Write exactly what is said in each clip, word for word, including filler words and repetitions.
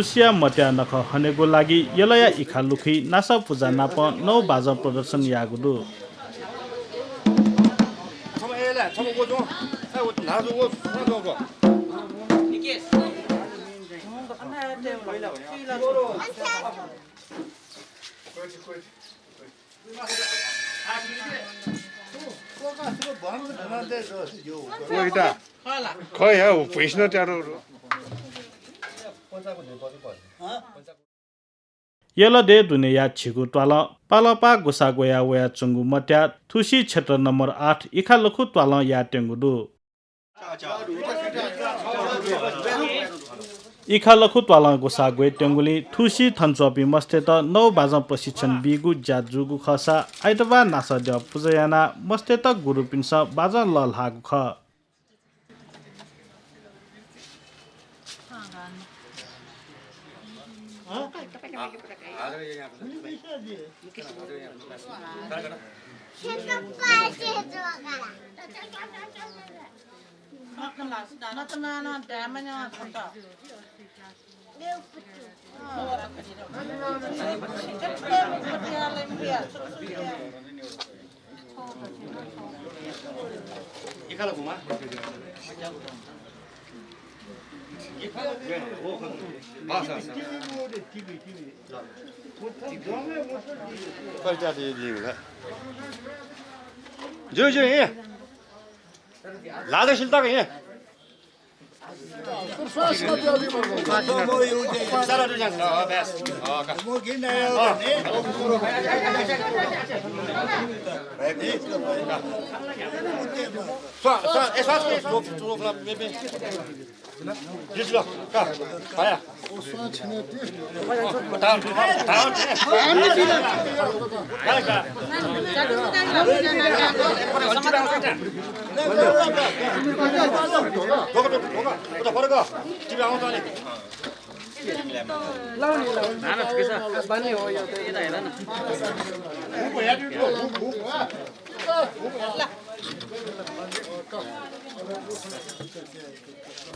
थुसिया मत्याः नखः हनेगु लागि यलया इखा लुखुइ नासः पुजा नाप नौ बाजं प्रदर्शन याःगु दु। यल देय् दुनेया झिगू त्वालं पालंपाः गुसाः ग्वयाः वयाच्वंगु मत्याः थुसी क्षेत्र नम्बर आठ इखा लखु त्वालं यायेत्यंगु दु। इखा लखु त्वालं गुसाः ग्वयेत्यंगुलिं थुसी थन च्वंपिं मस्तय्त नौ बाजं प्रशिक्षण बीगु ज्या जूगु खःसा आइतबाः नासः द्यः पुजा यानाः मस्तय्त गुरुपिन्सं बाजं लःल्हाःगु खः। ज्यू, ज्यू, हिँ। लाजा सिल तक हिँ।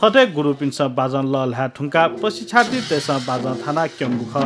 थथे गुरुपिन्सं बाजं लःल्हाये धुंकाः प्रशिक्षार्थीतय्सं बाजं थानाः क्यंगु खः।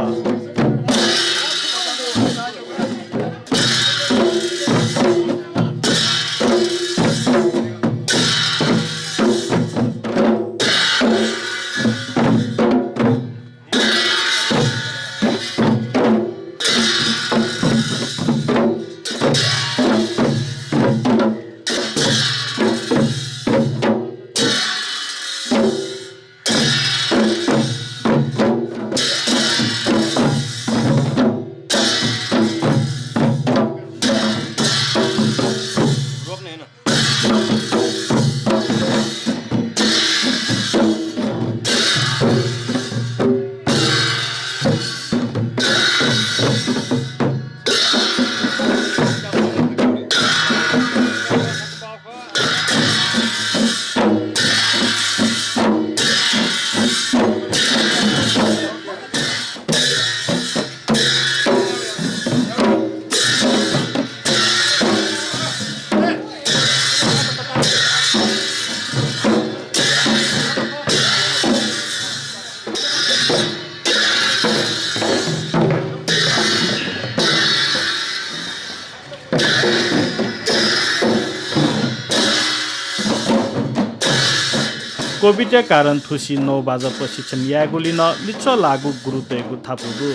कोभिडया कारण थुसी नौ बाजं प्रशिक्षण यायेगुलिं नं लिछ्वः लाःगु गुरुतय्गु धापू दु।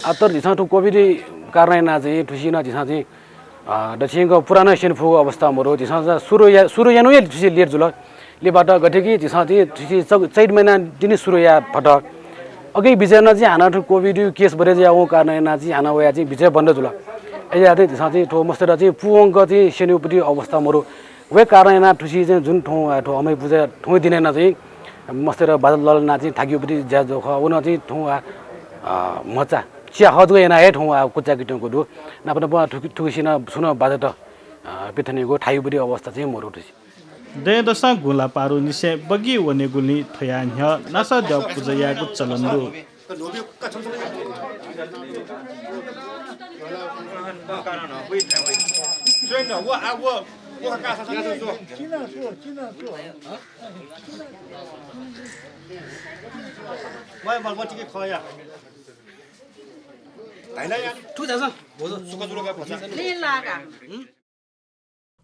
आ, तर झीसं थ्व कोभिड कारण यानाः चाहिँ थुसी नं झीसं चाहिँ, अ, दच्छिंक पुरा नं स्यने फुगु अवस्था मरु। झीसं चाहिँ सुरु या-, सुरु यानागु हे थुसी लेट जुल। लिबात गथे कि झीसं चाहिँ थुसी च-, चैत महिना तिनि सुरु याये फत। अकिं बिचय् नं चाहिँ हानं थ्व कोभिड case बढे जुयावंगु कारण यानाः चाहिँ हानं वयाः चाहिँ बिचय् बन्द जुल। अय्‌जुयाः चाहिँ झीसं चाहिँ थ्व मस्तय्त चाहिँ पूवंक चाहिँ स्यनेगु पति अवस्था मरु। व हे कारण यानाः थुसी चाहिँ जुन थौं, थ्व अमै पुजा थौं दिनय् नं चाहिँ मस्तय्त बाजं लःल्हानाः चाहिँ थाकेगु पति ज्या जू खः। व नं चाहिँ थौं, अ, म्हचा चिया हः जक यानाः हे थौं, अ, क्वचाय्के त्यंगु दु। नाप नाप थुकी-, थुकिसिनं छुं नं बाजंत, अ, पिथनेगु थायेगु पति अवस्था चाहिँ मरु थुसी। दँय्‌दसं गुँला पारुनिसें बगि वनेगुलिं थ्वया न्ह्यः नासः द्यः पुजा यायेगु चलन दु।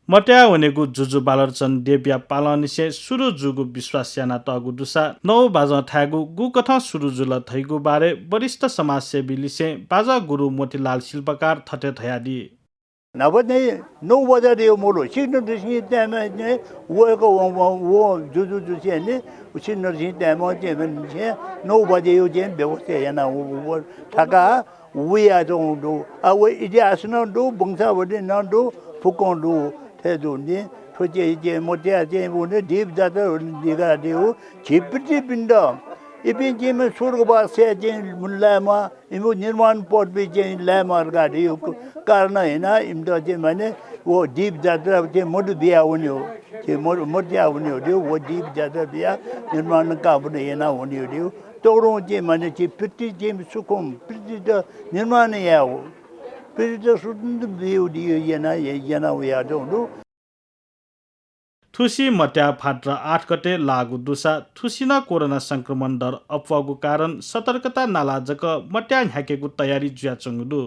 मत्याः वनेगु जुजु बालरचन देवया पालंनिसें सुरु जूगु विश्वास यानातःगु दुसा नौ बाजं थायेगु गुकथं सुरु जुल धइगु बारे वरिष्ठ समाजसेवीलिसें बाजः गुरु मोतीलाल शिल्पकार थथे धयादी। न्हापा चाहिँ नौ बजे दय्‌क मदु, सिक्क नदुसिं तयेमा चाहिँ वय्‌कः व, व, व जुजु जुसें नि सिक्क नदुसिं तयेमा चाहिँ नौ बजेया चाहिँ व्यवस्था याना व, व थाका वयाच्वंगु दु। आ, व इतिहास नं दु, वंशावली नं दु, फुक्कं दु, थथे दु नि। थ्व चाहिँ, चाहिँ मत्याः चाहिँ व नि दीप जात्रा दिका दय्‌कू, झी पितृपिन्त, इपिं चाहिँ स्वर्गवासय् चाहिँ लायेमा, इमिगु निर्वाण पदवी चाहिँ लायेमा धकाः दय्‌कू कारण याना इमित चाहिँ माने व दीप जात्रा चाहिँ मदु बिया वनेगु, चाहिँ मदु, मत्याः वनेगु दय्‌कू, व दीप जात्रा बिया निर्वाण कामना याना वनेगु दय्‌कू। तःधंगु चाहिँ माने चाहिँ पितृ चाहिँ सुखं पितृत निर्वाण यायेगु, पितृत स्वतन्त्र बियेगु दय्‌कू याना, याना वयाच्वंगु दु। थुसी मत्याः भाद्र आठ गते लाःगु दुसा थुसी नं कोरोना संक्रमण दर अप्वःगु कारण सतर्कता नालाः जक मत्याः न्ह्याकेगु तयारी जुयाच्वंगु दु।